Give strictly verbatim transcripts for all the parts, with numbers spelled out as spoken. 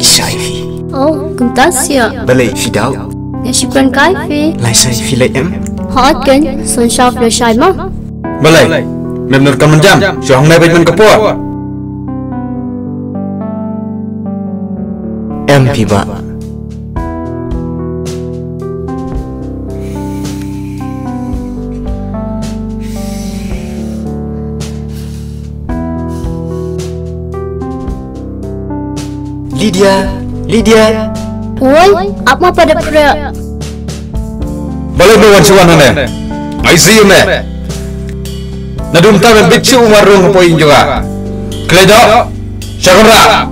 Shai phi. Oh, kumta sha. Balei phi dau? Nga shu kren kai phi. Lai shai phi lai em? Hot kan, son shop lo shai ma. Balei? Mem nur kaman jam, shu hang mai bait man ka por. Em phi ba. Lydia, Lydia. Oi, ap ma pada pra. Balei me wan shuwa hangne? Ai si me. Nadum ta me bit shu umar rung poi injua. Kledo. Sha kamra.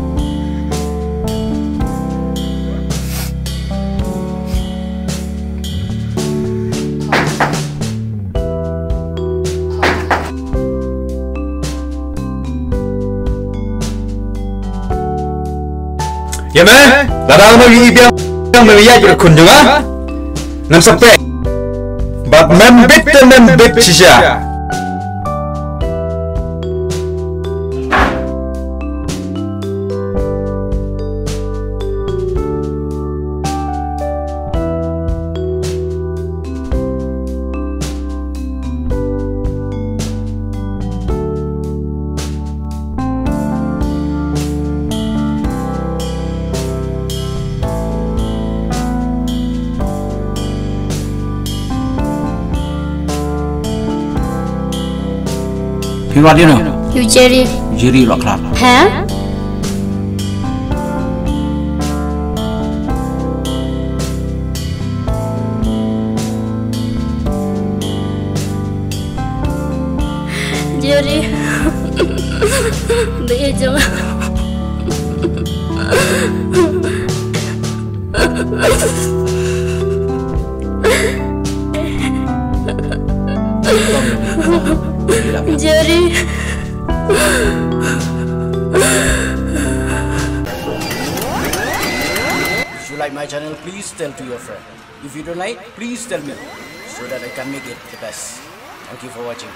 Ïa me, lada nga ïohi biang, biang me ïaid bad khun jong nga. Ngam sa peit. Bad mem bit te mem bit shisha. Phi wad ïano? Ïa u Jerry. Jerry Locklar. Ha? Jerry. Ba ïa jong. Jerry. If you like my channel, please tell to your friend. If you don't like, please tell me so that I can make it the best. Thank you for watching.